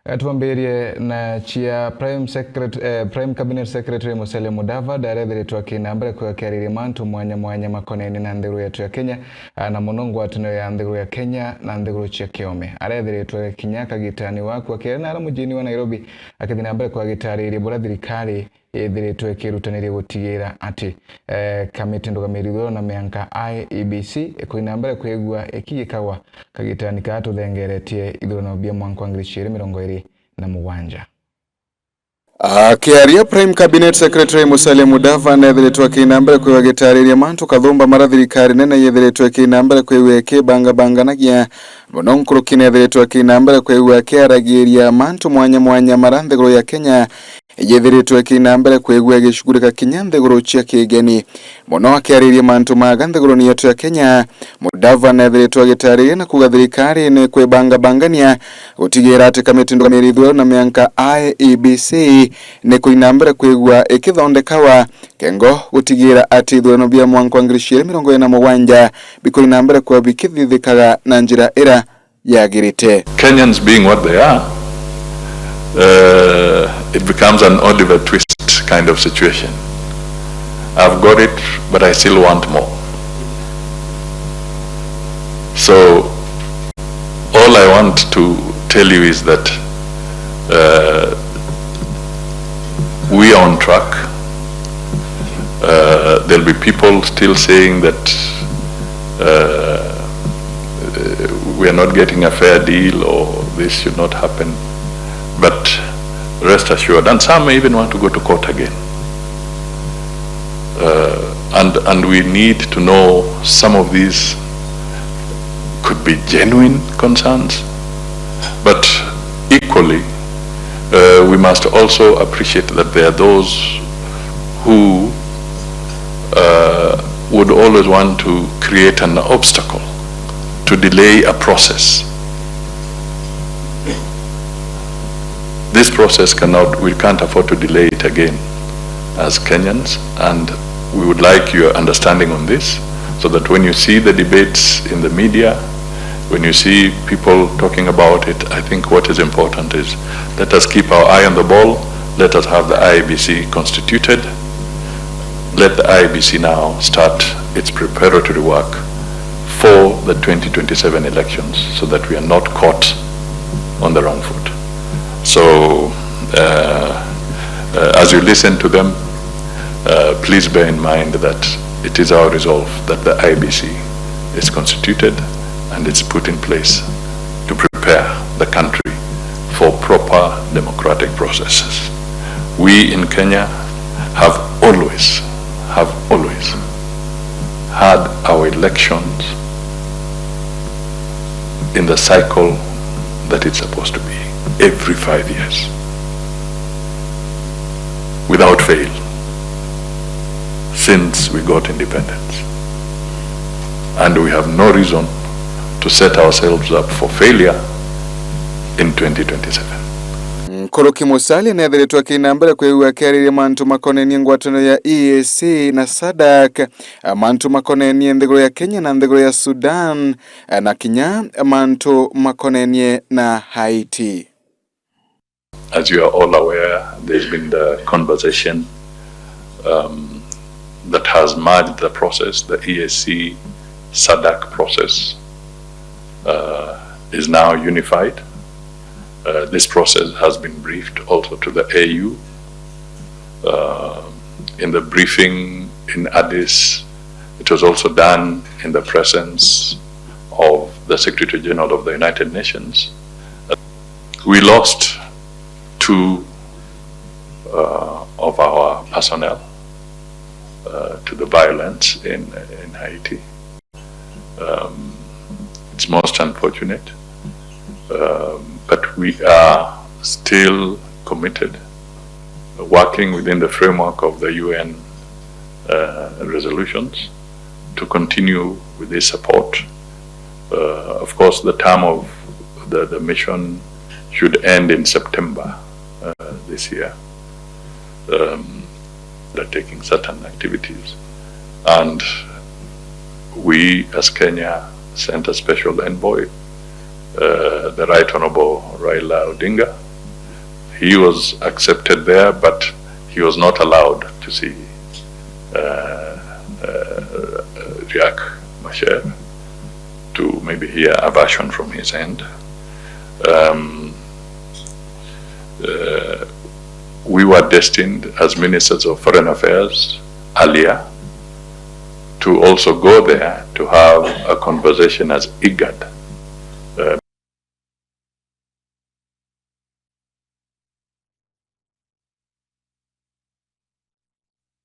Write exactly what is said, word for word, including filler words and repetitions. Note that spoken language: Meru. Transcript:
Eh, twambirie na cia Prime Secret-, eh, Prime Cabinet Secretary Musalia Mudavadi arethiritwe akina mbere kwigua akiariria mantu mwanya mwanya makonenie na nthiguru yetu ya Kenya, ah, na muno ngwataniro ya nthiguru ya Kenya na nthiguru cia kiome. Arethiritwe kinya kagitani waku akiaria na aria mujini wa Nairobi, akithii na mbere kwigua agitariria buria thirikari ithiritwe ikirutaniria gutigira ati, eh, kamiti ndugamiri ithurano na mianka I E B C ikuina mbere kwigua ikigikagwa kagitani kaa tuthengeretie ithurano bia mwanka wa ngiri ciiri mirongo iri na mugwanja. Akiaria, Prime Cabinet Secretary Musalia Mudavadi neethiritwe akiina mbere kwigua agitariria mantu kathumba maria thirikari nene yethiritwe ikiina mbere kwigua ikibangabanganagia. Muno nkuruki neethiritwe akiina mbere kwigua akiaragiria mantu mwanya mwanya maria nthiguru ya Kenya yethiritwe ikiina mbere kwigua igicugurika kinya nthiguru cia kigeni. Muno akiariria mantu maga nthiguruni yetu ya Kenya, Mudavadi neethiritwe agitariria na kuuga thirikari ni kwibangabangania gutigira ati kamiti ndugamiri ithurano na mianka I E B C ni kuina mbere kwigua ikithondekawa, kengo gutigira ati ithurano bia mwanka wa ngiri ciiri mirongo iri na mugwanja bikuina mbere kwigua bikithithikaga na njira iria yagirite. Kenyans being what they are, uh, it becomes an Oliver Twist kind of situation. I've got it, but I still want more. So, all I want to tell you is that, uh, we are on track. Uh, there'll be people still saying that, uh, uh, we are not getting a fair deal or this should not happen. But rest assured, and some may even want to go to court again. Uh, and, and we need to know some of these could be genuine concerns, but equally, uh, we must also appreciate that there are those who, uh, would always want to create an obstacle to delay a process. This process cannot, we can't afford to delay it again as Kenyans, and we would like your understanding on this, so that when you see the debates in the media, when you see people talking about it, I think what is important is, let us keep our eye on the ball, let us have the I E B C constituted, let the I E B C now start its preparatory work for the twenty twenty-seven elections, so that we are not caught on the wrong foot. So, uh, uh, as you listen to them, uh, please bear in mind that it is our resolve that the I E B C is constituted and it's put in place to prepare the country for proper democratic processes. We in Kenya have always, have always had our elections in the cycle that it's supposed to be, every five years, without fail, since we got independence. And we have no reason to set ourselves up for failure in twenty twenty-seven. Nkuruki Musalia neethiritwe akiina mbere kwigua akiariria mantu makonenie ngwataniro ya E A C na sadak, mantu makonenie nthiguru ya Kenya na nthiguru ya Sudan, na kinya mantu makonenie na Haiti. As you are all aware, there's been the conversation, um, that has merged the process, the E A C sadak process, uh, is now unified. Uh, this process has been briefed also to the A U. Uh, in the briefing in Addis, it was also done in the presence of the Secretary General of the United Nations. We lost two, uh, of our personnel, uh, to the violence in, in Haiti. Um, it's most unfortunate, um, but we are still committed, working within the framework of the U N, uh, resolutions, to continue with this support. Uh, of course, the term of the, the mission should end in September, uh, this year. Um, undertaking certain activities. And we, as Kenya, sent a special envoy, uh, the Right Honorable Raila Odinga, He was accepted there, but he was not allowed to see uh, uh, Riek Machar, to maybe hear a version from his end. Um, uh, we were destined as ministers of foreign affairs earlier to also go there to have a conversation as IGAD